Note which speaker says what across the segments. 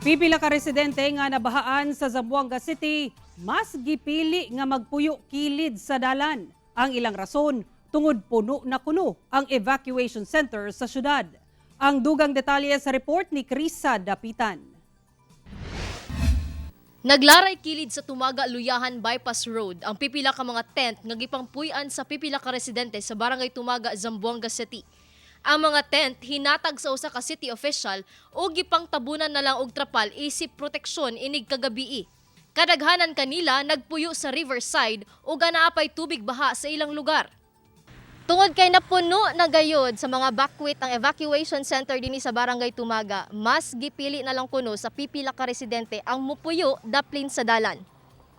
Speaker 1: Pipila ka residente nga nabahaan sa Zamboanga City, mas gipili nga magpuyo kilid sa dalan. Ang ilang rason, tungod puno na kuno ang evacuation center sa syudad. Ang dugang detalye sa report ni Krisa Dapitan.
Speaker 2: Naglaray kilid sa Tumaga Luyahan Bypass Road ang pipila ka mga tent nga gipangpuy-an sa pipila ka residente sa Barangay Tumaga, Zamboanga City. Ang mga tent hinatag sa usa ka city official o gipangtabunan na lang og trapal isip proteksyon inig kagabii. Kadaghanan kanila nagpuyo sa riverside ug naapay tubig baha sa ilang lugar. Tungod kay napuno na gayod sa mga bakwit ang evacuation center dinhi sa Barangay Tumaga, mas gipili na lang kuno sa pipila ka residente ang mupuyo daplin sa dalan.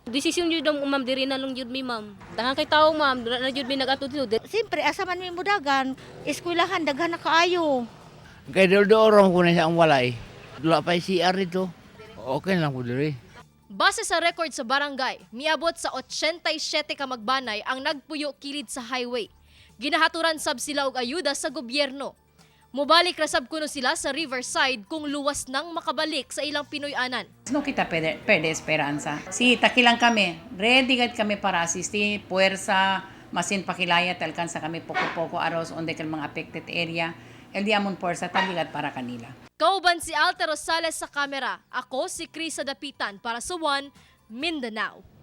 Speaker 3: Desisyon jud ang ma'am, diri na lang jud mi, ma'am. Daghan kay tawo, ma'am, dira na jud mi nagatudlo.
Speaker 4: Siyempre, asa man mi mudagan, eskwelahan, daghan na kaayo.
Speaker 5: Kay doorong ko na siya ang walay. Wala pa yung CR dito. Okay lang ko diri.
Speaker 2: Base sa record sa barangay, miabot sa 87 ka magbanay ang nagpuyo kilid sa highway. Ginahaturan sab sila og ayuda sa gobyerno. Mobalik ra sab kuno sila sa riverside kung luwas nang makabalik sa ilang Pinoy-anan.
Speaker 6: No kita perde, perde esperanza. Sí, takilang kami. Ready gad kami para asisti, puwersa, masin pakilayat, alkansa kami poko-poko aros onde kang mga affected area. El di amon puwersa taligad para kanila.
Speaker 2: Kauban si Alter Rosales sa kamera. Ako si Krisa Dapitan para sa One Mindanao.